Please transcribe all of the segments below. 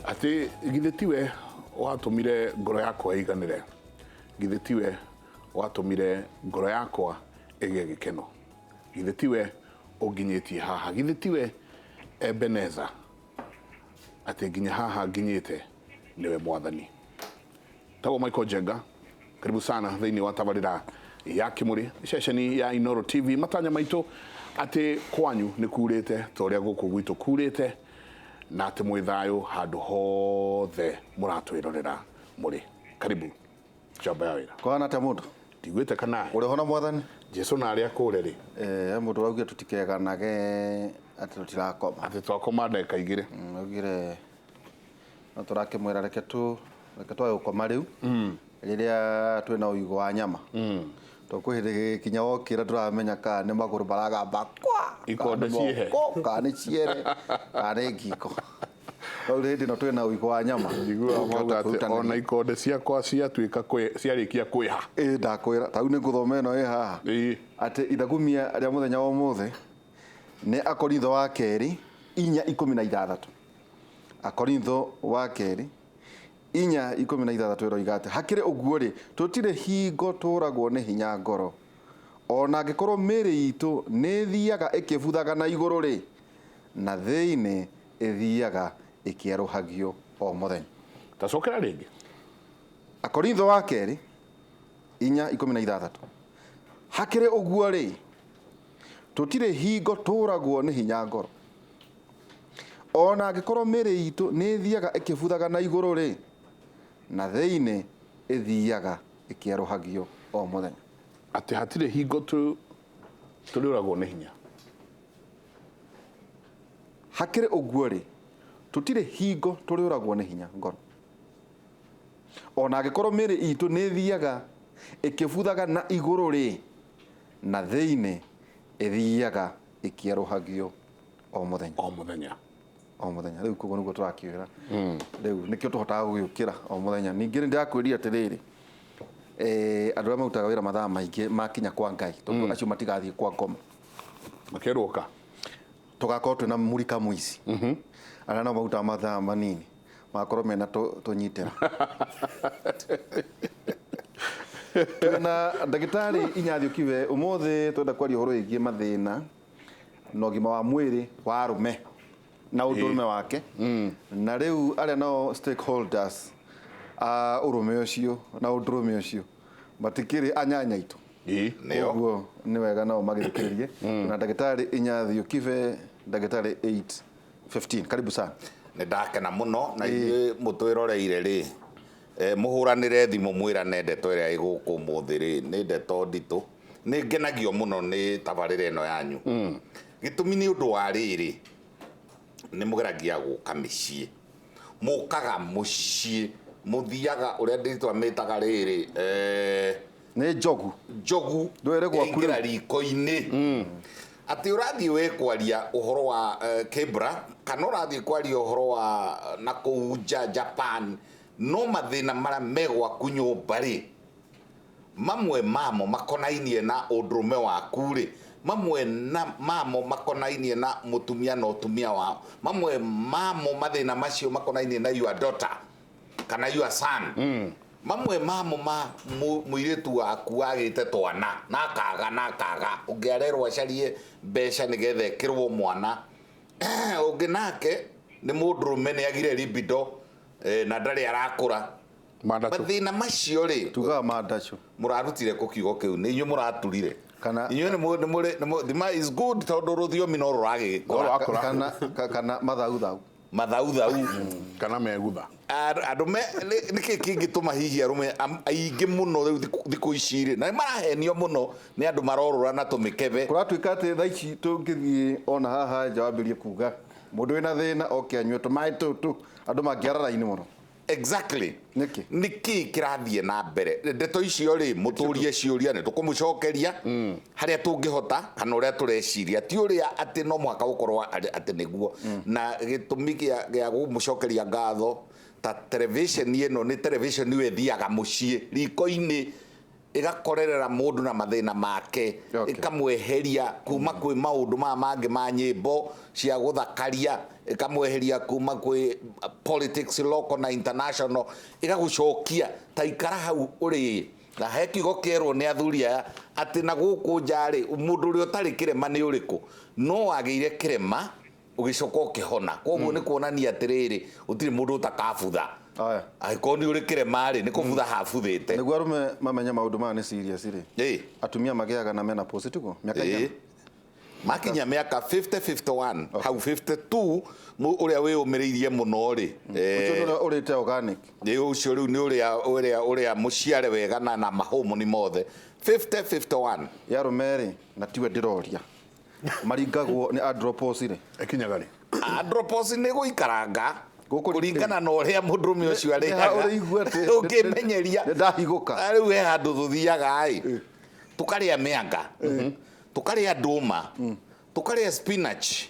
Atĩ githĩ tiwe watũmire ngoro yakwa ĩiganĩre, githĩ tiwe watũmire ngoro yakwa ĩgĩe gĩkeno, githĩ tiwe ũnginyĩtie haha, githĩ tiwe Ebeneza, atĩ nginya haha nginyĩte nĩwe Mwathani. Tagwo Michael Njenga, karibu sana thĩinĩ wa tabarĩra ya Kĩmũrĩ, ceceni ya Inoro TV. Matanya maitũ atĩ kwanyu nĩ kurĩte ta ũrĩa gũkũ gwitũ kurĩte, na atĩ mwĩ thayũ handũ hothe mũratwĩrorera mũrĩ. Karibu njamba ya wĩra. Kwana atĩa mũndũ? Ndiguĩte kana Ũrĩ ho na Mwathani? Jesu na arĩa kũre rĩ. Eh, mũndũ ũraugire tũtikeganage atĩ tũtirakoma. Atĩ twakoma ndagĩka igĩrĩ. Augire no tũrakĩmwĩra reke tu reke twage gũkoma rĩu rĩrĩa twĩna ũigũ wa nyama tondũ kwĩ hĩndĩ gĩgĩkinya wokĩra ndũramenya kana nĩ magũrũ maragamba kwa Ikonde kana nĩ ciĩhe. moko, kana nĩ ciere kana nĩ ngingo rĩu hĩndĩ ĩno twĩna ũigũ wa nyama Njiguaga mauga atĩ ona ikonde ciakwa ciatuĩka ciarĩkia kwĩha. Ĩ ndakwĩra ta rĩu nĩ ngũthoma ĩno ĩ haha Ĩĩ. atĩ ithagumia rĩa mũthenya wa ũmũthĩ nĩ Akorintho wa kerĩ 4:16. Akorintho wa kerĩ 4:16 ĩroiga atĩ hakĩrĩ ũguo-rĩ, tũtirĩ hingo tũũragwo nĩ hinya ngoro, o na angĩkorwo mĩĩrĩ itũ nĩĩthiaga ĩkĩbuthaga na igũrũ-rĩ, na thĩinĩ ĩthiaga ĩkĩerũhagio o mũthenya. Ta cokera rĩngĩ. Akorintho wa kerĩ 4:16 Hakĩrĩ ũguo-rĩ, tũtirĩ hingo tũũragwo nĩ hinya ngoro, O na angĩkorwo mĩĩrĩ itũ nĩĩthiaga ĩkĩbuthaga na igũrũ-rĩ, na thĩinĩ ĩthiaga ĩkĩerũhagio o mũthenya. Atĩ hatirĩ hingo tũrĩũragwo nĩ hinya. Hakĩrĩ ũguo-rĩ, tũtirĩ hingo tũrĩũragwo nĩ hinya ngoro. O na angĩkorwo mĩĩrĩ itũ nĩĩthiaga ĩkĩbuthaga na igũrũ-rĩ, na thĩinĩ ĩthiaga ĩkĩerũhagio o mũthenya. O mũthenya. O mũthenya. Rĩu koguo nĩguo tũrakĩũra. Rĩu nĩkĩo tũhotaga gũgĩũkĩra o mũthenya. Ningĩ nĩ ndĩrakwĩrire atĩrĩrĩ, eh, andũ arĩa marutaga wĩra mathaa maingĩ makinya kwa Ngai, tondũ acio matigathiĩ kwa ngoma. Makerwo ka. Tũgakorwo twĩna mũrika mũici. Arĩa nao marutaga mathaa manini magakorwo mena tũnyitĩra. Twĩna ndagĩtarĩ Inyathiũ Kibe ũmũthĩ twenda kwaria ũhoro wĩgiĩ mathĩna na ũgima wa mwĩrĩ wa arũme na ũndũrũme wake na rĩu arĩa nao stakeholders a ũrũme ũcio na ũndũrũme ũcio matikĩrĩ anyanya aitũ. Nĩo. Koguo nĩ wega nao magĩthikĩrĩrie na ndagĩtarĩ Inyathiũ Kibe, ndagĩtarĩ 8:15 karibu sana. Nĩ ndakena mũno na ithuĩ mũtwĩroreire rĩ, mũhũranĩre thimũ mwĩrane ndeto ĩrĩa ĩ gũkũ ũmũthĩ rĩ, nĩ ndeto nditũ. Nĩ ngenagio mũno nĩ tabarĩra ĩno yanyu. Gĩtũmi nĩ ũndũ wa rĩrĩ, nĩ mũgeragia gũka mĩciĩ. Mũkaga mũciĩ, mũthiaga ũrĩa ndĩtwa mĩtaga rĩrĩ, Nĩ njogu. Njogu Ndwere gwaku ĩingĩra rĩu. riko-inĩ. Atĩ ũrathiĩ wĩ kwaria ũhoro wa Kibra, kana ũrathiĩ kwaria ũhoro wa nakũu nja Japan, no mathĩna marĩa me gwaku nyũmba rĩ, mamwe mamo makonainie na ũndũrũme waku-rĩ, mamwe na mamo makonainie na mũtumia na ũtumia wao, mamwe mamo mathĩna macio makonainie na your daughter kana your son, mamwe mamo ma mũirĩtu waku wagĩte twana na akaga na akaga, ũngĩ arerwo acarie mbeca nĩgetha ekĩrwo mwana, ũngĩ nake nĩ mũndũrũme nĩ agire libido na ndarĩ arakũra. Mandacu. Mathĩna macio rĩ, Tugaga mandacu. Mũrarutire kũ kiugo kĩu? Nĩ inyuĩ mũraturire? Kana Inyuĩ nĩ mũ- nĩ mũrĩ nĩ mũ- thima is good tondũ rũthiomi no rũragĩkũra. No rũrakũra. Kana mathauthau. Mathauthau. Kana megutha. Andũ me nĩkĩ kĩngĩtũma hihi arũme aingĩ mũno rĩu thikũ ici rĩ, na nĩ marahenio mũno nĩ andũ marorũra na tũmĩkebe. Kũratuĩka atĩ thaa ici tũngĩthiĩ ona haha nja wambĩrĩrie kuga mũndũ wĩna thĩna oke anyue tũmaĩ tũtũ, andũ mangĩara raini mũno. Exactly. Nĩkĩ? Nĩkĩ kĩrathiĩ na mbere? Ndeto icio rĩ, mũtũrie ciũria nĩ tũkũmũcokeria harĩa tũngĩhota kana ũrĩa tũreciria, ti ũrĩa atĩ no mũhaka gũkorwo atĩ nĩguo. Na gĩtũmi gĩa kũmũcokeria ngatho ta televisheni ĩno nĩ televisheni ĩyo ĩthiaga mũciĩ riko-inĩ. Ĩgakorerera mũndũ na mathĩna make. Ĩkamweheria kuma kwĩ maũndũ maya mangĩ ma nyĩmbo cia gũthakaria, ĩkamweheria kuma kwĩ politics local na international, ĩgagũcokia ta ikara hau ũrĩ na he kiugo kĩerwo nĩ athuri aya atĩ na gũkũ nja rĩ, mũndũ ũrĩa ũtarĩ kĩrema nĩ ũrĩkũ? No wagĩire kĩrema ũgĩcoka ũkĩhona, koguo nĩ kuonania atĩrĩrĩ, gũtirĩ mũndũ ũtakabutha. Aya. Angĩkorwo nĩ ũrĩ kĩrema rĩ, nĩ kũbutha habuthĩte. Nĩguo arũme mamenye maũndũ maya nĩ serious rĩ, atumia magĩaga na menopause, tiguo? Mĩaka ĩigana? Makinya mĩaka 50, 51, hau 52, ũrĩa wĩyũmĩrĩirie mũno rĩ, Ũcio nĩ ũrĩa ũrĩte organic. Nĩ ũcio rĩu nĩ ũrĩa mũciare wega na mahomoni mothe, 50, 51. Ya arũme rĩ, na tiwe ndĩroria, maringagwo nĩ andropause rĩ? Ĩkinyaga rĩ? Andropause nĩ gũikaranga Gũkũ kũringana na ũrĩa mũndũrũme ũcio Nĩ ha arĩaga. ũrĩigua atĩ Ũngĩmenyeria. nĩ ndahigũka. Rĩu he handũ tũthiaga ĩ, tũkarĩa mĩanga, tũkarĩa ndũma, tũkarĩa spinach,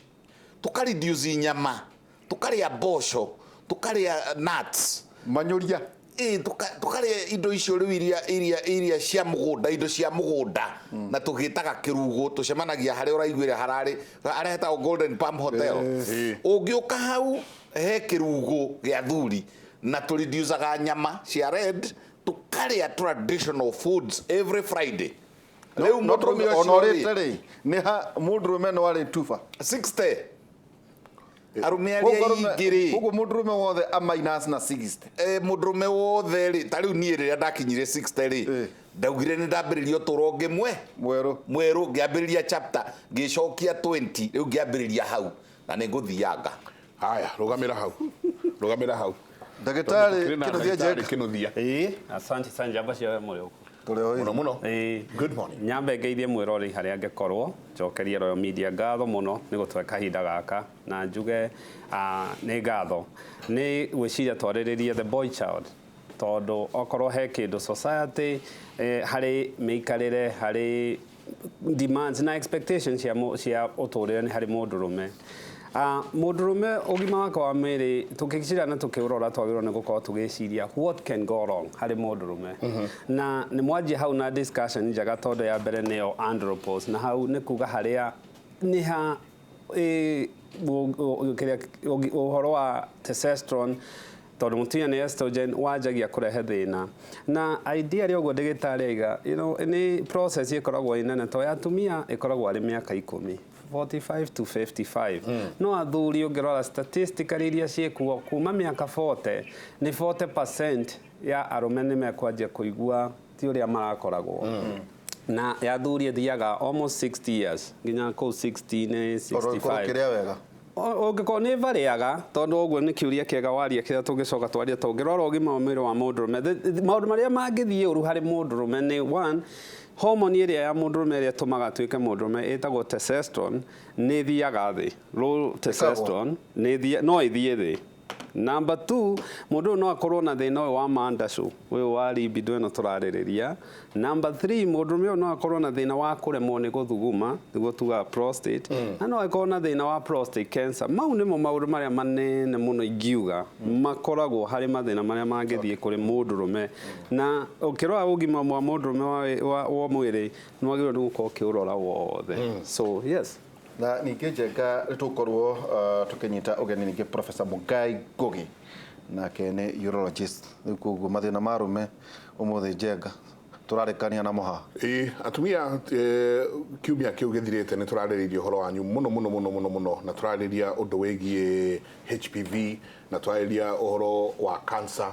tũkareduce nyama, tũkarĩa mboco, tũkarĩa nuts. Manyũria. Ĩ, tũkarĩa indo icio rĩu iria cia mũgũnda, indo cia mũgũnda, na tũgĩtaga kĩrugo, tũcemanagia harĩa ũraiguĩra hararĩ harĩa hetagwo Golden Palm Hotel. Ũngĩũka hau he kĩrugo gĩa thuri, na tũreducaga nyama cia red, tũkarĩa traditional foods every Friday. Rĩu No mũndũrũme ona ũcio rĩ, ũrĩte rĩ, nĩ ha mũndũrũme no arĩ tuba? 60, arũme arĩa aingĩ rĩ. Koguo mũndũrũme wothe a minus na 60. Mũndũrũme wothe rĩ, ta rĩu niĩ rĩrĩa ndakinyire 60 rĩ, ndaugire nĩ ndambĩrĩria ũtũũro ũngĩ mwerũ. Mwerũ, ngĩambĩrĩria chapter, ngĩcokia 20, rĩu ngĩambĩrĩria hau na nĩ ngũthianga. Haya, rũgamĩra hau, rũgamĩra hau. Ndagĩtarĩ Tondũ tũkĩrĩ na Kĩnuthia ndagĩtarĩ Njenga. Kĩnuthia. Ĩĩ, asante sana, njamba cia mũrĩ ũkũ. Tũrĩ o Mũno mũno. Ĩĩ. Good morning. Nyambe ngeithie mwĩrori harĩa angĩkorwo, njokerie Royal Media ngatho mũno nĩ gũtũhe kahinda gaka, na njuge nĩ ngatho nĩ gwĩciria twarĩrĩrie the boy child, tondũ okorwo he kĩndũ society, harĩ mĩikarĩre, harĩ demands na expectations cia ũtũrĩre nĩ harĩ mũndũrũme. Mũndũrũme ũgima wake wa mwĩrĩ tũkĩcira na tũkĩũrora twagĩrĩirwo nĩ gũkorwo tũgĩciria what can go wrong harĩ mũndũrũme. Na nĩ mwanjia hau na discussion njega, tondũ ya mbere nĩyo andropause, na hau nĩ kuga harĩa nĩ ha kĩrĩa, ũhoro wa testosterone, tondũ mũtumia nĩ estrogen wanjagia kũrehe thĩna. Na idea rĩ, ũguo ndagĩtarĩ aiga, nĩ process ĩkoragwo ĩ nene, tondũ ya atumia ĩkoragwo arĩ mĩaka 10, 45 to 55. No athuri ũngĩrora statistically iria ciĩkuo kuma mĩaka 40, nĩ 40% ya arũme nĩ mekwanjia kũigua ti ũrĩa marakoragwo. Na ya athuri ĩthiaga almost 60 years nginya kũu 60 nĩ Tondũ ũngĩkorwo 65. ũkĩrĩa wega. Ũngĩkorwo nĩ varĩaga, tondũ ũguo nĩ kĩũria kĩega waria kĩrĩa tũngĩcoka twarie, tondũ ũngĩrora ũgima wa mwĩrĩ wa mũndũrũme, maũndũ marĩa mangĩthiĩ ũru harĩ mũndũrũme nĩ one, hormone ĩrĩa ya mũndũrũme ĩrĩa ĩtũmaga atuĩke mũndũrũme ĩtagwo testosterone nĩ ĩthiaga thĩ. Low testosterone no ĩthiĩ thĩ. Number 2, mũndũ ũyũ no akorwo na thĩna ũyũ wa mandacũ, ũyũ wa libido ĩno tũrarĩrĩria. Number 3, mũndũrũme ũyũ no akorwo na thĩna wa kũremwo nĩ gũthuguma, nĩguo tugaga prostate, na no akorwo na thĩna wa prostate cancer. Mau nĩmo maũndũ marĩa manene mũno ingiuga makoragwo harĩ mathĩna marĩa mangĩthiĩ kũrĩ mũndũrũme. Na ũkĩrora ũgima wa mũndũrũme wa mwĩrĩ, nĩ wagĩrĩirwo nĩ gũkorwo ũkĩũrora wothe. So, yes. Na ningĩ Njenga nĩ tũgũkorwo tũkĩnyita ũgeni ningĩ Professor Mũngai Ngugi, nake nĩ urologist. Rĩu koguo mathĩna ma arũme ũmũthĩ Njenga tũrarĩkania namo haha. Ĩĩ, atumia, kiumia kĩu gĩthirĩte nĩ tũrarĩrĩirie ũhoro wanyu mũno mũno mũno mũno mũno, na tũrarĩrĩria ũndũ wĩgiĩ HPV, na tũrarĩrĩria ũhoro wa cancer.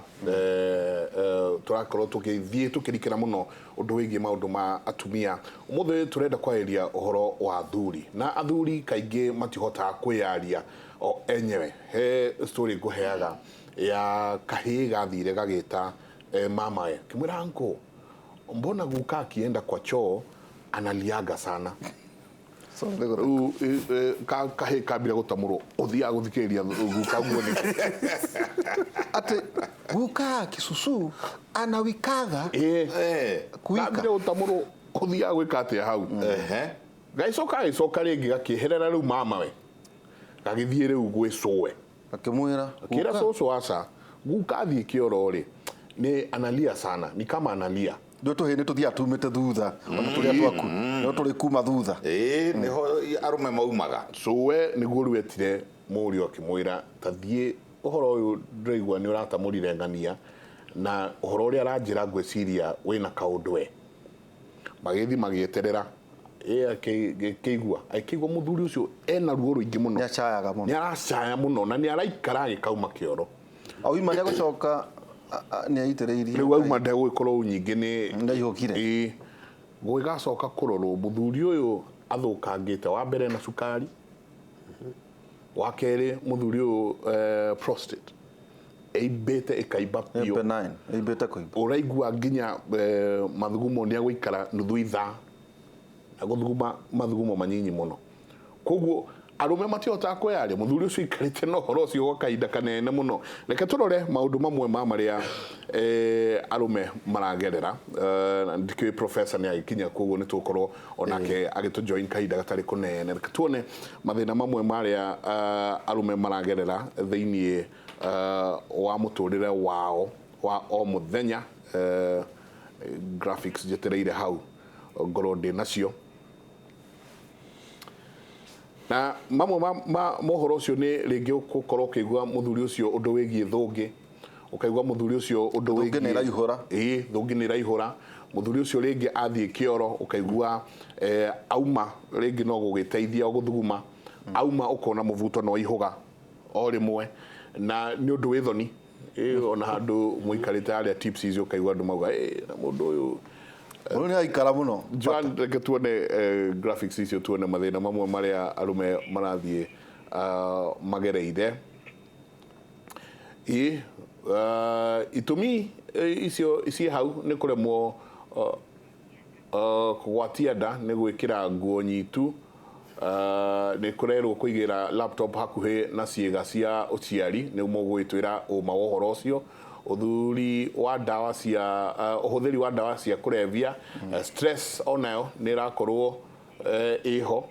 Tũrakorwo tũgĩthiĩ tũkĩrikĩra mũno ũndũ wĩgiĩ maũndũ ma atumia. Ũmũthĩ tũrenda kwarĩrĩria ũhoro wa athuri, na athuri kaingĩ matihotaga kwĩyaria o enyewe. He story ngũheaga ya kahĩĩ gathire gagĩta mamae, kĩmwĩra uncle, mbona guka akienda kwa choo analiaga sana? Rĩu, kahĩĩ kambire gũtamũrwo, ũthiaga gũthikĩrĩria guka guo nĩkĩ? Atĩ guka kisusu anawikaga. Kuika. Kambire gũtamũrwo, ũthiaga gwĩka atĩa hau? Gagĩcoka gagĩcoka rĩngĩ gakĩeherera rĩu mamawe, gagĩthiĩ rĩu gwĩ cũwe. Akĩmwĩra, Akĩra guka. cũcũ, aca, guka athiĩ kĩoro rĩ, nĩ analia sana, ni kama analia. Ndå tå hä nä tå thiaga tumä te thutha ona tå rä a twaku no tå rä kuma thutha. Ĩĩ, nĩho arũme maumaga. Cũwe nĩguo rĩu etire mũriũ akĩmwĩra, ta thiĩ, ũhoro ũyũ ndĩraigua nĩ ũratamũrire ng'ania, na ũhoro ũrĩa aranjĩra ngwĩciria wĩna kaũndũ we. Magĩthiĩ magĩeterera, ĩ akĩigua akĩigua mũthuri ũcio ena ruo rũingĩ mũno. Nĩ acayaga mũno. Nĩ aracaya mũno na nĩ araikara agĩkauma kĩoro. Auma nĩ agũcoka nĩ aitĩrĩirie. Rĩu auma ndegũgĩkorwo nyingĩ nĩ Nĩ aihũkire. Ĩĩ, gũgĩgacoka kũrorwo mũthuri ũyũ athũkangĩte wa mbere na cukari, wa kerĩ mũthuri ũyũ prostate ĩimbĩte ĩkaimba Nĩ biũ. Benign, ĩimbĩte kũimba. Ũraigua nginya mathugumo nĩ agũikara nuthu ithaa na gũthuguma mathugumo manyinyi mũno, koguo arũme matihotaga kwĩyaria. Mũthuri ũcio aikarĩte na ũhoro ũcio gwa kahinda kanene mũno. Reke tũrore maũndũ mamwe ma marĩa arũme maragerera. Ndikĩũĩ professor nĩ agĩkinya, koguo nĩ tũgũkorwo onake agĩtũ join kahinda gatarĩ kũnene. Reke tuone mathĩna mamwe marĩa arũme maragerera thĩinĩ wa mũtũrĩre wao wa o mũthenya. Graphics njetereire hau ngorwo ndĩ nacio, na mamwe ma mohoro ũcio nĩ rĩngĩ ũgũkorwo ũkĩigua mũthuri ũcio ũndũ wĩgiĩ thũngĩ, ũkaigua mũthuri ũcio ũndũ Thũngĩ wĩgiĩ nĩ ĩraihũra. Ĩĩ, thũngĩ nĩ ĩraihũra. Mũthuri ũcio rĩngĩ athiĩ kĩoro ũkaigua auma rĩngĩ no gũgĩteithia gũthuguma, auma ũkona mũbuto no ihũga o rĩmwe, na nĩ ũndũ wĩ thoni. Ĩ, ona handũ mũikarĩte harĩa tips icio ũkaigua andũ mauga, "Ĩ, na mũndũ ũyũ." Mũndũ nĩ aikara mũno. Joan, reke tuone graphics icio, tuone mathĩna mamwe marĩa arũme marathiĩ magereire. Ĩ itũmi icio ciĩ hau nĩ kũremwo kũgwatia nda, nĩ gwĩkĩra nguo nyitu, nĩ kũrerwo kũigĩra laptop hakuhĩ na ciĩga cia ũciari, nĩ mũgũgĩtwĩra ũma wa ũhoro ũcio, ũthuri wa ndawa cia ũhũthĩri wa ndawa cia kũrebia, stress onayo nĩ ĩrakorwo ĩho.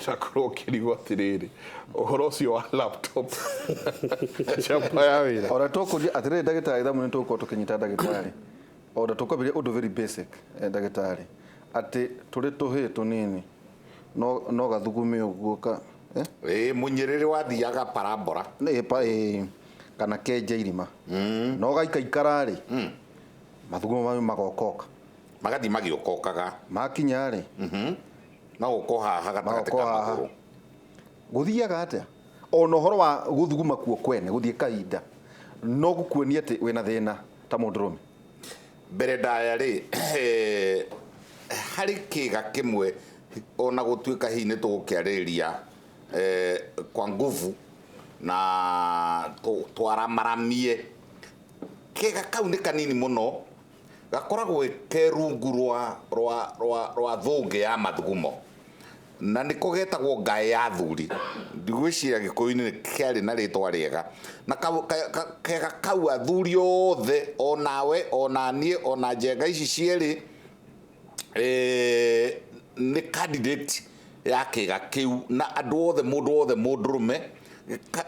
Ndakorwo ũkĩrigwo atĩrĩrĩ, ũhoro ũcio wa laptop chapa ya wĩra. Ona tũkũria atĩrĩrĩ, ndagĩtarĩ, thamũ nĩ tũgũkorwo tũkĩnyita ndagĩtarĩ, ona tũkwambĩrĩria ũndũ very basic, ndagĩtarĩ, atĩ tũrĩ tũhĩĩ tũnini no gathugume ũguo ka Ĩĩ, mũnyĩrĩrĩ wathiaga parabora. Nĩ pa kana kenje irima no gaikaikara rĩ, mathugumo mayo magokoka. Magathiĩ magĩũkokaga. Makinya rĩ, no gũko haha gatagatĩ Magoko ka haha. magũrũ. Gũthiaga atĩa ona ũhoro wa gũthuguma kuo kwene gũthiĩ kahinda no gũkuonia atĩ wĩna thĩna ta mũndũrũme? Mbere ndaya rĩ, harĩ kĩga kĩmwe ona gũtuĩka hihi nĩ tũgũkĩarĩrĩria kwa nguvu na twaramaramie, kĩga kau nĩ kanini mũno, gakoragwo ke rungu rwa thũngĩ ya mathugumo, na nĩko getagwo ngaĩ ya athuri. Ndigwĩciria Gĩkũyũ-inĩ nĩ kĩarĩ na rĩtwa rĩega. Na kega kau athuri othe, onawe, ona niĩ, ona njenga ici cierĩ, nĩ candidate ya kĩga kĩu, na andũ othe, mũndũ wothe mũndũrũme,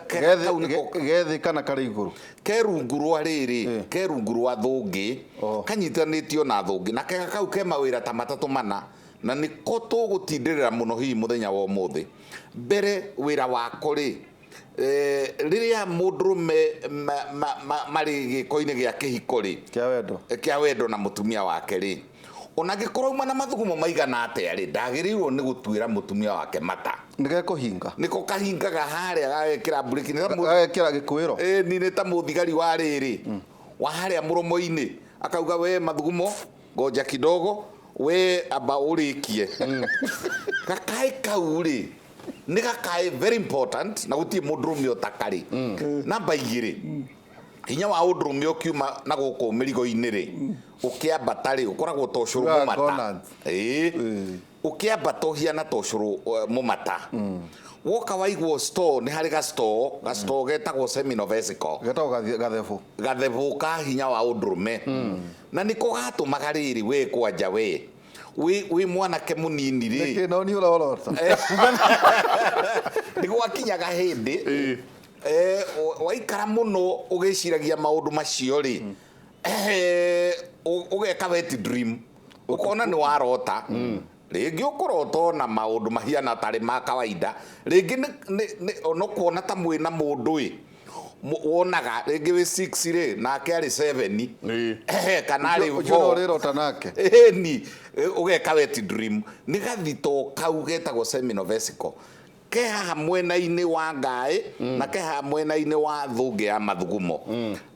kega kau nĩko Gethĩ kana karĩ igũrũ? Ke rungu rwa rĩrĩ, ke rungu rwa thũngĩ. Oh. Kanyitanĩtio na thũngĩ, na kega kau ke mawĩra ta matatũ mana, na nĩko tũgũtindĩrĩra mũno hihi mũthenya wa ũmũthĩ. Mbere wĩra wako rĩ, rĩrĩa mũndũrũme marĩ gĩko-inĩ gĩa kĩhiko rĩ, Kĩa wendo. Kĩa wendo na mũtumia wake rĩ, ona angĩkorwo auma na mathugumo maigana atĩa rĩ, ndagĩrĩirwo nĩ gũtuĩra mũtumia wake mata. Nĩ gekũhinga. Nĩko kahingaga harĩa, gagekĩra mburĩki. Nĩ ta Gagekĩra gĩkwĩro. Ĩ, ni nĩ ta mũthigari wa rĩrĩ wa harĩa mũromo-inĩ, akauga, "We mathugumo, ngoja kidogo, we amba ũrĩkie." Gakaĩ kau rĩ, nĩ gakaĩ very important, na gũtirĩ mũndũrũme ũtakarĩ. Namba 2, hinya wa ũndũrũme ũkiuma na gũkũ mĩrigo-inĩ rĩ, ũkĩambata rĩ, ũkoragwo ta ũcũrũ Ugaga mũmata. corners. Ĩĩ, ũkĩambata ũhiana ta ũcũrũ mũmata. Woka waigwo store, nĩ harĩ ga store getagwo seminal vesicle. Getagwo gathebũ. Gathebũ ka hinya wa ũndũrũme, na nĩko gatũmaga rĩrĩ we kwanja we wĩ mwanake mũnini rĩ. Nĩkĩ no nĩ ũrorota? Nĩ gwakinyaga hĩndĩ waikara mũno ũgĩciragia maũndũ macio rĩ, Ũgeka wet dream, ũkona nĩ warota. Rĩngĩ ũkũrota ona maũndũ mahiana tarĩ ma kawaida, rĩngĩ ona kuona ta mwĩna mũndũ ĩ wonaga rĩngĩ wĩ 6 rĩ, nake arĩ 7. Kana arĩ Ũcio no 4. ũrĩrota nake. Ĩni ũgeka wet dream, nĩ gathito kau getagwo seminal vesicle ke haha mwena-inĩ wa ngaĩ na ke haha mwena-inĩ wa thũngĩ ya mathugumo.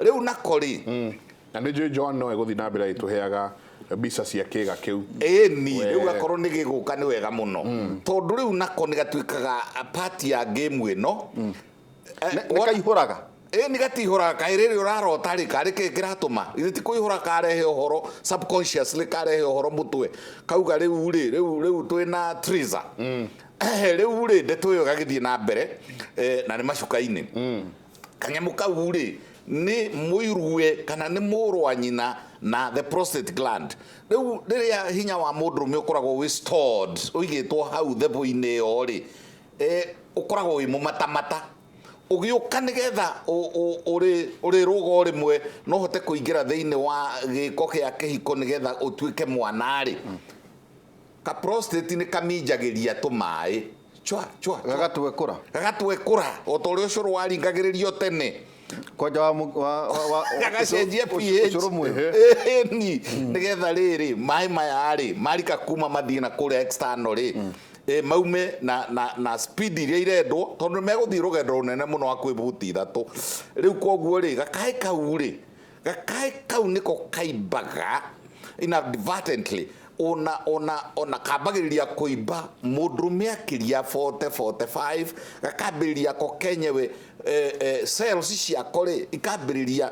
Rĩu nako rĩ, Na nĩ njũĩ Joan no egũthiĩ na mbere agĩtũheaga mbica cia kĩga kĩu. Ĩni rĩu akorwo nĩ gĩgũka nĩ wega mũno, tondũ rĩu nako nĩ gatuĩkaga part ya game ĩno. Nĩ kaihũraga. Ĩ, nĩ gatihũraga. Kaĩ rĩrĩ ũrarota rĩ, karĩ kĩ kĩratũma? Githĩ ti kũihũra karehe ũhoro subconsciously, karehe ũhoro mũtwe, kauga rĩu rĩ, rĩu twĩna Triza. Rĩu rĩ, ndeto ĩyo ĩgagĩthiĩ na mbere, na nĩ macuka-inĩ. Kanyamũ kau rĩ, nĩ mũirue kana nĩ mũrũ wa nyina na the prostate gland. Rĩu rĩrĩa hinya wa mũndũrũme ũkoragwo wĩ stored, ũigĩtwo hau thebũ-inĩ ĩyo rĩ, ũkoragwo wĩ mũmatamata, ũgĩũka nĩgetha ũrĩ rũgo rĩmwe no ũhote kũingĩra thĩinĩ wa gĩko kĩa kĩhiko nĩgetha ũtuĩke mwana rĩ, ka prostate nĩ kaminjagĩria tũmaĩ chwa chwa chwa. Gagatwekũra. Gagatwekũra o ta ũrĩa ũcũrũ waringagĩrĩrio tene. Kwanja wa mũ- wa wa wa Gagacenjia pH. Ũcũrũ mwĩrĩ. Ĩni nĩgetha rĩrĩ maĩ maya rĩ marika kuma mathiĩ na kũrĩa external rĩ, maume na speed iria irendwo, tondũ nĩ megũthiĩ rũgendo rũnene mũno hakuhĩ buti 3. Rĩu koguo rĩ, gakaĩ kau rĩ, gakaĩ kau nĩko kaimbaga inadvertently, ona kambagĩrĩria kũimba mũndũrũme akĩria 40 45, gakambĩrĩria ko kenyewe, cells ciako rĩ ikambĩrĩria,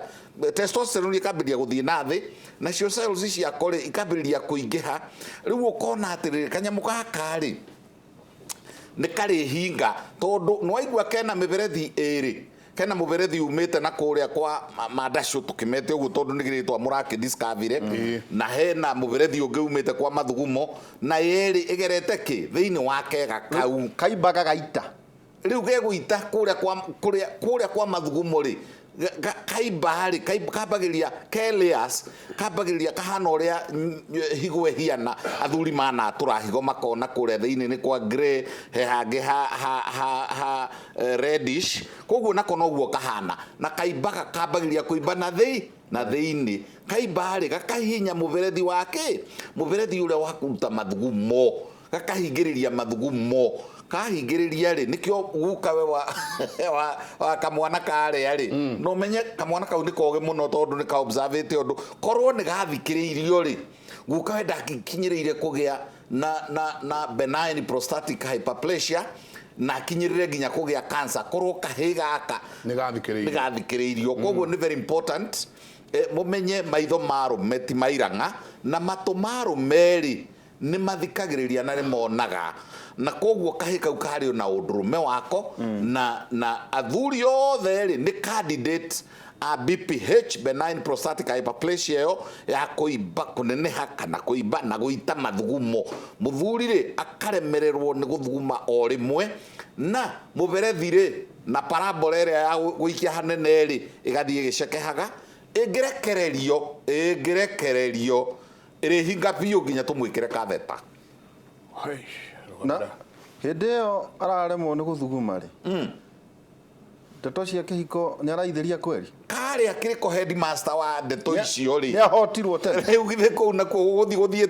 testosterone ikambĩrĩria gũthiĩ na thĩ, nacio cells ciako rĩ ikambĩrĩria kũingĩha. Rĩu ũkona atĩrĩrĩ, kanyamũ gaka rĩ nĩ karĩhinga, tondũ nĩwaigua kena mĩberethi ĩrĩ, kena mũberethi umĩte na kũrĩa kwa mandacũ, tũkĩmete ũguo tondũ nĩ rĩtwa mũrakĩdiscover, na hena mũberethi ũngĩ umĩte kwa mathugumo, na yerĩ ĩgerete kĩ thĩinĩ wa kega kau. Kaimbaga gaita. Rĩu gegũita kũrĩa kwa mathugumo rĩ, kaimba rĩ, kambagĩrĩria ke layers, kambagĩrĩria kahana ũrĩa higo ĩhiana. Athuri manatũra higo makona kũrĩa thĩinĩ nĩ kwa grey, he hangĩ ha reddish, koguo nako noguo kahana, na kaimbaga kambagĩrĩria kũimba na thĩ na thĩinĩ. Kaimba rĩ, gakahihinya mũberethi wake, mũberethi ũrĩa wa kũruta mathugumo, gakahingĩrĩria mathugumo. Kahingĩrĩria rĩ, nĩkĩo guka we wa kamwana karĩa rĩ, no menye kamwana kau nĩ kogĩ mũno, tondũ nĩ ka observĩte ũndũ. Korwo nĩ gathikĩrĩirio rĩ, guka we ndakinyĩrĩire kũgĩa na benign prostatic hyperplasia na akinyĩrĩre nginya kũgĩa cancer, korwo kahĩ gaka Nĩ gathikĩrĩirio. Nĩ gathikĩrĩirio. Koguo nĩ very important, mũmenye maitho ma arũme ti mairang'a, na matũ ma arũme rĩ nĩ mathikagĩrĩria na nĩ monaga, na koguo kahĩ kau karĩ na ũndũrũme wako. Na athuri othe rĩ nĩ candidate a BPH, benign prostatic hyperplasia, ĩyo ya kũimba, kũneneha kana kũimba na gũita mathugumo. Mũthuri rĩ akaremererwo nĩ gũthuguma o rĩmwe, na mũberethi rĩ na parabola ĩrĩa ya gũikia hanene rĩ ĩgathiĩ ĩgĩcekehaga. Ĩngĩrekererio ĩrĩhinga biũ nginya tũmwĩkĩre katheta. Na hĩndĩ ĩyo araremwo nĩ gũthuguma rĩ, ndeto cia kĩhiko nĩ araithĩria kweri. Karĩa kĩrĩko headmaster wa ndeto icio rĩ, Nĩ ahotirwo tene. Rĩu githĩ kũu nakuo gũgũthiĩ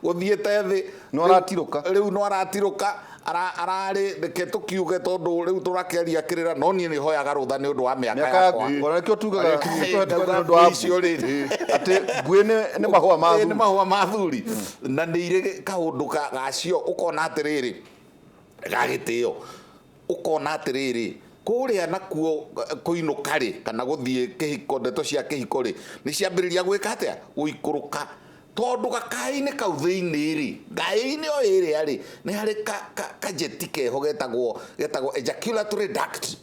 gũthiĩte thĩ. No aratirũka. Rĩu no aratirũka. Ararĩ reke tũkiuge, tondũ rĩu tũrakĩaria kĩrĩra, no niĩ nĩ hoyaga rũtha nĩ ũndũ wa mĩaka Mĩaka yakwa. yaku, ona nĩkĩo tugaga Ndauga nĩ ũndũ wa icio rĩ atĩ mbuĩ nĩ mahũa ma Ĩ, nĩ thuri. Mahũa ma thuri, na nĩ irĩ kaũndũ gacio ũkona atĩrĩrĩ gagĩtĩo, ũkona atĩrĩrĩ kũrĩa nakuo kũinũka rĩ, kana gũthiĩ kĩhiko, ndeto cia kĩhiko rĩ nĩ ciambĩrĩria gwĩka atĩa, gũikũrũka, tondũ gakaĩ-inĩ kau thĩinĩ rĩ, ngaĩ-inĩ o ĩrĩa rĩ, nĩ harĩ kajeti keho getagwo ejaculatory duct.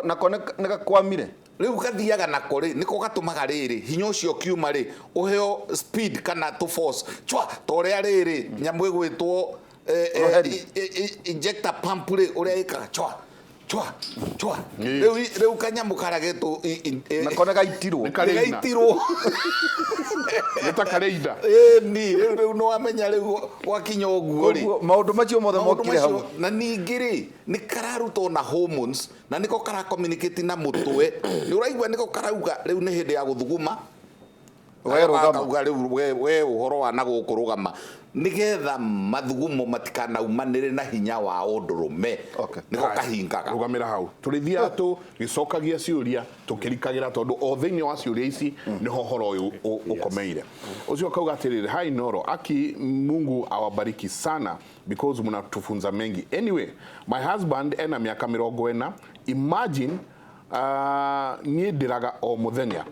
Nako nĩ gakwamire. Rĩu gathiaga nako rĩ, nĩko gatũmaga rĩrĩ hinya ũcio ũkiuma rĩ ũheo speed kana tũ force chwa, ta ũrĩa rĩrĩ nyamũ ĩgwĩtwo Rũheri. Injector pump rĩ, ũrĩa ĩkaga chwa. Chwa chwa. Ĩĩ. Rĩu kanyamũ karĩa getũ Na kona gaitirwo. Nĩ karĩ ina. Gaitirwo. Nĩ ta karĩ inda. Ĩni rĩu nĩ wamenya rĩu gwakinya ũguo rĩ. Koguo maũndũ macio mothe Maũndũ mokire macio, hau. Na ningĩ rĩ, nĩ kararutwo na hormones na nĩko kara communicate na mũtwe. Nĩ ũraigua nĩko karauga rĩu nĩ hĩndĩ ya gũthuguma. We rũgama. Kauga rĩu we ũhoro wa na gũkũ rũgama, nĩgetha mathugumo matikanaumanĩre na hinya wa ũndũrũme. Okay. Nĩko kahingaga. Rũgamĩra hau, tũrĩthiaga tũgĩcokagia ciũria tũkĩrikagĩra, tondũ o thĩinĩ wa ciũria ici nĩho ũhoro ũyũ ũkomeire. Ũcio akauga atĩrĩrĩ, "Hi Noro, aki Mungu awabariki sana because mnatufunza mengi. Anyway, my husband ena miaka 40. Imagine, niĩ ndĩraga o mũthenya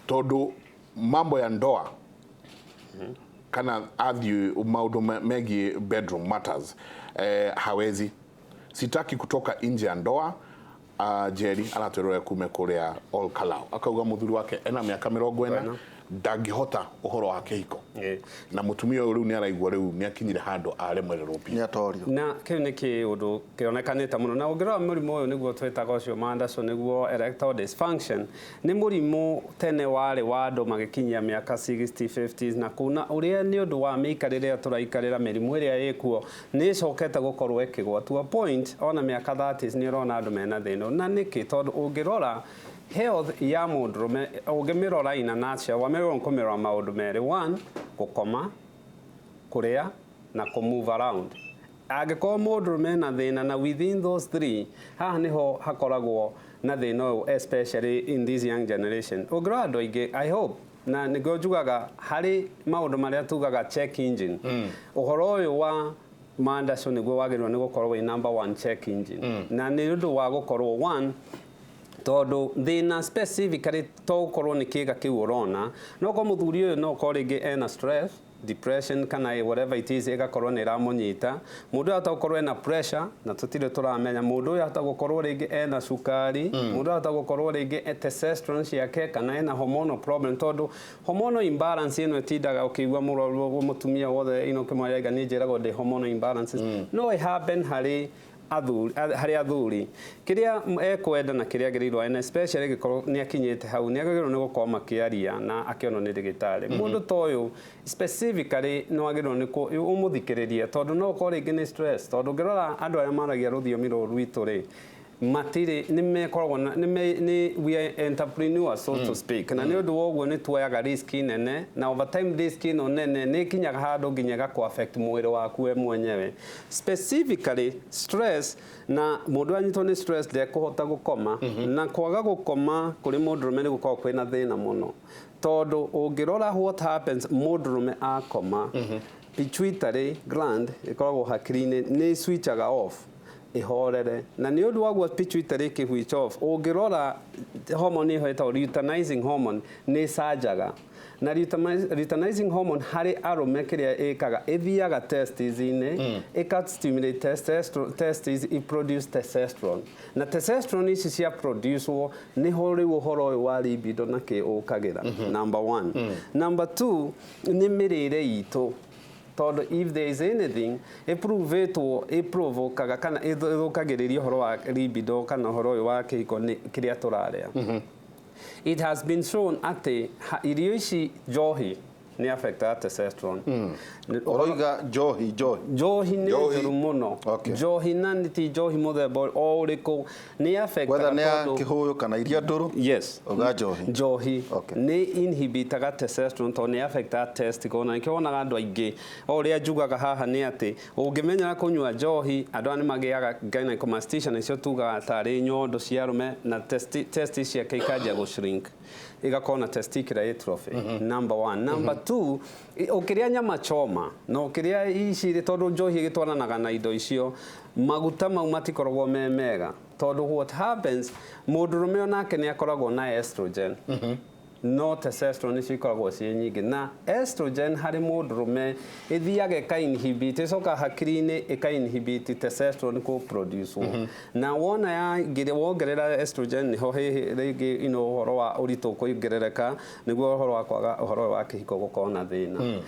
tondũ mambo ya ndoa kana athiĩ maũndũ megiĩ bedroom matters, hawezi. Sitaki kutoka nje ya ndoa." Jerry aratwĩrore kume kũrĩa Ol Kalou, akauga mũthuri wake ena mĩaka 40, ndangĩhota ũhoro wa kĩhiko. Na mũtumia ũyũ rĩu nĩ araigua rĩu nĩ akinyire handũ aremererwo biũ. Nĩ atorio. Na kĩu nĩ kĩũndũ kĩonekanĩte mũno, na ũngĩrora mũrimũ ũyũ nĩguo twĩtaga ũcio mandaco, nĩguo erectile dysfunction, nĩ mũrimũ tene warĩ wa andũ magĩkinyia mĩaka 60, 50s na kũu, na ũrĩa nĩ ũndũ wa mĩikarĩre ĩrĩa tũraikarĩra, mĩrimũ ĩrĩa ĩkuo nĩ ĩcokete gũkorwo ĩkĩgwa to a point ona mĩaka 30s nĩ ũrona andũ mena thĩna. Na nĩkĩ? Tondũ ũngĩrora health ya mũndũrũme, ũngĩmĩrora in a nutshell, wamĩrora kũmĩrora maũndũ merĩ: one, gũkoma, kũrĩa na kũ move around. Angĩkorwo mũndũrũme ena thĩna na within those three, haha nĩho hakoragwo na thĩna ũyũ, especially in this young generation. Ũngĩrora andũ aingĩ, I hope, na nĩguo njugaga harĩ maũndũ marĩa tugaga check engine, ũhoro ũyũ wa mandaco nĩguo wagĩrĩirwo nĩ gũkorwo wĩ number one check engine. Na nĩ ũndũ wa gũkorwo one, tondũ thĩna specifically to gũkorwo nĩ kĩga kĩu ũrona, no korwo mũthuri ũyũ no korwo rĩngĩ ena stress, depression kana whatever it is, ĩgakorwo nĩ ĩramũnyita. Mũndũ ũyũ ahota gũkorwo ena pressure na tũtirĩ tũramenya. Mũndũ ũyũ ahota gũkorwo rĩngĩ ena cukari. Mũndũ ũyũ ahota gũkorwo rĩngĩ testosterone ciake kana ena hormonal problem, tondũ hormonal imbalance ĩno ĩtindaga ũkĩigua mũrwaru mũtumia wothe ino kĩmwe niĩ njĩragwo ndĩ hormonal imbalances, no ĩ happen harĩ athuri. Harĩ athuri, kĩrĩa ekwenda na kĩrĩa agĩrĩirwo, and especially gĩkorwo nĩ akinyĩte hau, nĩ agĩrĩirwo nĩ gũkorwo makĩaria na akĩonwo nĩ ndagĩtarĩ. Mũndũ ta ũyũ specifically nĩ wagĩrĩirwo nĩ ũmũthikĩrĩrie, tondũ no ũkorwo rĩngĩ nĩ stress, tondũ ũngĩrora andũ arĩa maragia rũthiomi rũrũ rwitũ rĩ, matirĩ nĩ mekoragwo na nĩ we are entrepreneurs, so to speak, na nĩ ũndũ wa ũguo nĩ tuoyaga risk nene, na over time risk ĩno nene nĩ ĩkinyaga handũ nginya ĩgakũ affect mwĩrĩ waku we mwenyewe. Specifically stress, na mũndũ anyitwo nĩ stress ndekũhota gũkoma, na kwaga gũkoma kũrĩ mũndũrũme nĩ gũkoragwo kwĩna thĩna mũno, tondũ ũngĩrora what happens mũndũrũme akoma, pituitary gland ĩkoragwo hakiri-inĩ nĩ switchaga off ihorere, na nĩ ũndũ wa guo pituitary ĩkĩ switch off, ũngĩrora hormone ĩho ĩtagwo luteinizing hormone nĩ ĩcanjaga. Na luteinizing hormone harĩ arũme kĩrĩa ĩkaga, ĩthiaga testis-inĩ, ĩka stimulate testosterone, testis i produce testosterone, na testosterone ici cia produce nĩho rĩu ũhoro ũyũ wa libido na kĩ ũkagĩra, number one. Number two nĩ mĩrĩre itũ, tondũ if there is anything ĩprovĩtwo ĩprovokaga kana ĩthũkagĩrĩria ũhoro wa libido kana ũhoro ũyũ wa kĩhiko, nĩ kĩrĩa tũrarĩa. It has been shown atĩ irio ici, njohi nĩ affectaga testosterone. Ũroiga njohi, njohi? Njohi nĩ Njohi. njũru mũno. Njohi, na nĩ ti njohi mũthemba o ũrĩkũ, nĩ affectaga Whether nĩ ya tondũ kĩhũyũ kana iria ndũrũ? Yes. Uga njohi. Njohi nĩ inhibitaga testosterone tondũ nĩ affectaga testicle, na nĩkĩo wonaga andũ aingĩ, o ũrĩa njugaga haha nĩ atĩ ũngĩmenyera kũnyua njohi, andũ aya nĩ magĩaga gynecomastia, nĩcio tugaga tarĩ nyondo cia arũme, na testis ciake ikanjia gũ shrink, igakorwo na testicular atrophy, number one. Number two, ũkĩrĩa nyama choma na ũkĩrĩa ici, tondũ njohi ĩgĩtwaranaga na indo icio, maguta mau matikoragwo me mega, tondũ what happens, mũndũrũme onake nĩ akoragwo na estrogen, no testosterone nĩcio ikoragwo ciĩ nyingĩ. Na estrogen harĩ mũndũrũme ĩthiaga ĩka inhibit, ĩcoka hakiri-inĩ ĩka inhibit testosterone kũ produce. Na wona yaingĩra, wongerera estrogen, nĩho rĩngĩ ũhoro wa ũritũ kũongerereka, nĩguo ũhoro wa kwaga ũhoro wa kĩhiko gũkorwo na thĩna.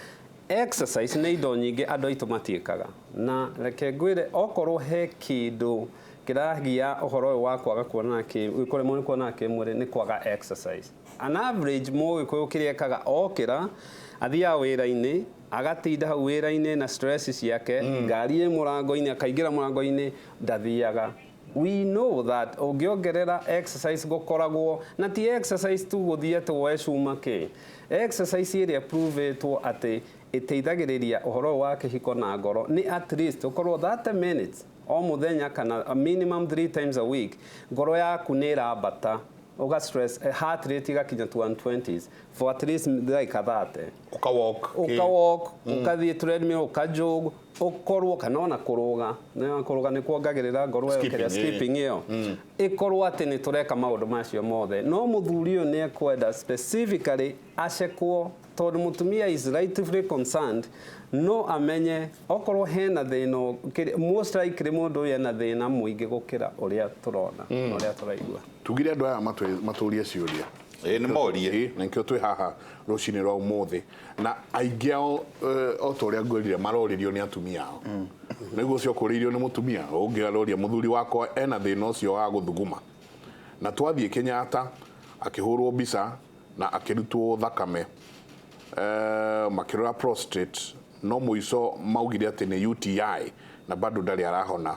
Exercise nĩ indo nyingĩ andũ aitũ matiĩkaga, na reke ngwĩre, okorwo he kĩndũ Kĩragia ũhoro ũyũ wa kwaga kuonana kĩ kũremwo nĩ kuonana kĩmwĩrĩ nĩ kwaga exercise. An average mũgĩkũyũ kĩrĩa ekaga, okĩra athiaga wĩra-inĩ, agatinda hau wĩra-inĩ na stress ciake, ngari ĩ mũrango-inĩ, akaingĩra mũrango-inĩ, ndathiaga. We know that ũngĩongerera exercise, gũkoragwo na ti exercise tu gũthiĩ atĩ woe cuma kĩ, exercise ĩrĩa provetwo atĩ ĩteithagĩrĩria ũhoro ũyũ wa kĩhiko na ngoro nĩ at least ũkorwo 30 minutes o mũthenya kana a minimum 3 times a week. Ngoro yaku nĩ ĩrambata, ũga stress heart rate igakinya to 120s for at least ndagĩka 30. Ũka walk. Ũka walk, ũkathiĩ treadmill, ũka jog, ũkorwo kana ona kũrũga, na kũrũga nĩ kuongagĩrĩra ngoro ĩyo. Skipping, kĩrĩa skipping ĩyo ĩkorwo atĩ nĩ tũreka maũndũ macio mothe. No mũthuri ũyũ nĩ ekwenda specifically acekwo, tondũ mũtumia is rightfully concerned, no amenye okorwo hena thĩna most likely mũndũ ũyũ ena thĩna mũingĩ gũkĩra ũrĩa tũrona na ũrĩa tũraigua. Tugire andũ aya matũrie ciũria. Ĩĩ, nĩ morie. Ĩĩ, na nĩkĩo twĩ haha rũcinĩ rwa ũmũthĩ, na aingĩ ao o ta ũrĩa ngwĩrire, marorĩrio nĩ atumia ao. Nĩguo ũcio ũkũrĩirio nĩ mũtumia ũngĩ aroria, mũthuri wakwa ena thĩna ũcio wa gũthuguma, na twathiĩ Kenyatta akĩhũrwo mbica na akĩrutwo thakame, makĩrora prostate, no mũico maugire atĩ nĩ UTI na bado ndarĩ arahona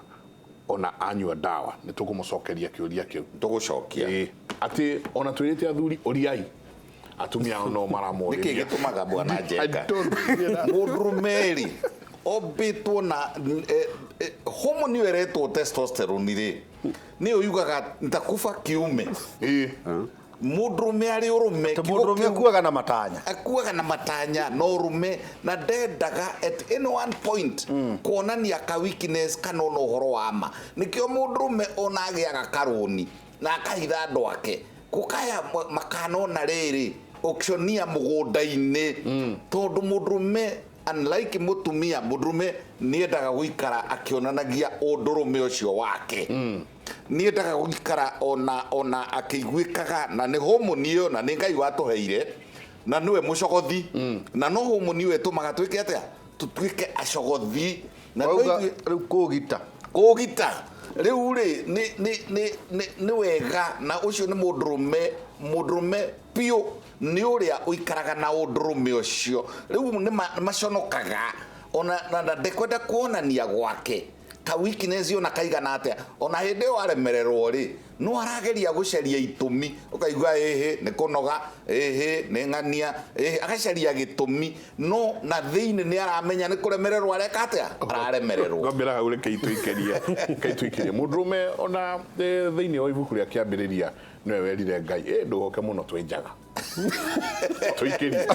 ona anyua ndawa. Nĩ tũkũmũcokeria kĩũria kĩu. Tũgũcokia. Ĩĩ, atĩ ona twĩrĩte athuri ũriai atumia ao no Nĩkĩ maramorĩria. gĩtũmaga, bwana I Njenga, don't know. mũndũrũme rĩ ombĩtwo na hormone ĩyo ĩretwo testosterone rĩ, nĩyo yugaga nitakufa kiume. Ĩĩ. Mũndũrũme arĩ ũrũme. Mũndũ ũrũme akuaga na matanya. Akuaga na matanya na ũrũme, na ndendaga at any one point kuonania ka weakness kana ona ũhoro wa ma. Nĩkĩo mũndũrũme ona agĩaga karũni na akahitha andũ ake kũkaya makanona rĩrĩ auctionia mũgũnda-inĩ, tondũ mũndũrũme, unlike mũtumia, mũndũrũme nĩendaga gũikara akĩonanagia ũndũrũme ũcio wake, nĩendaga gũikara ona akĩiguĩkaga, na nĩ homoni ĩyo, na nĩ Ngai watũheire, na nĩwe mũcogothi, na no homoni ĩyo ĩtũmaga twĩke atĩa, tũtuĩke acogothi na Wauga no rĩu kũgita. Kũgita rĩu rĩ nĩ wega, na ũcio nĩ mũndũrũme. Mũndũrũme biũ nĩ ũrĩa ũikaraga na ũndũrũme ũcio. Rĩu nĩ maconokaga ona na ndekwenda kuonania gwake ka weakness ona kaigana atĩa. Ona hĩndĩ ĩyo aremererwo rĩ, no arageria gũcaria itũmi, ũkaigua ĩhĩ nĩ kũnoga, ĩhĩ nĩ ng'ania, ĩhĩ, agacaria gĩtũmi, no na thĩinĩ nĩ aramenya nĩ kũremererwo areka atĩa, araremererwo. Ngambĩra hau, reke itũikĩrie, reke itũikĩrie. Mũndũrũme ona thĩinĩ wa ibuku rĩa Kĩambĩrĩria nĩwe werire Ngai, ĩ ndũgoke mũno, twĩ njaga, tũikĩrie.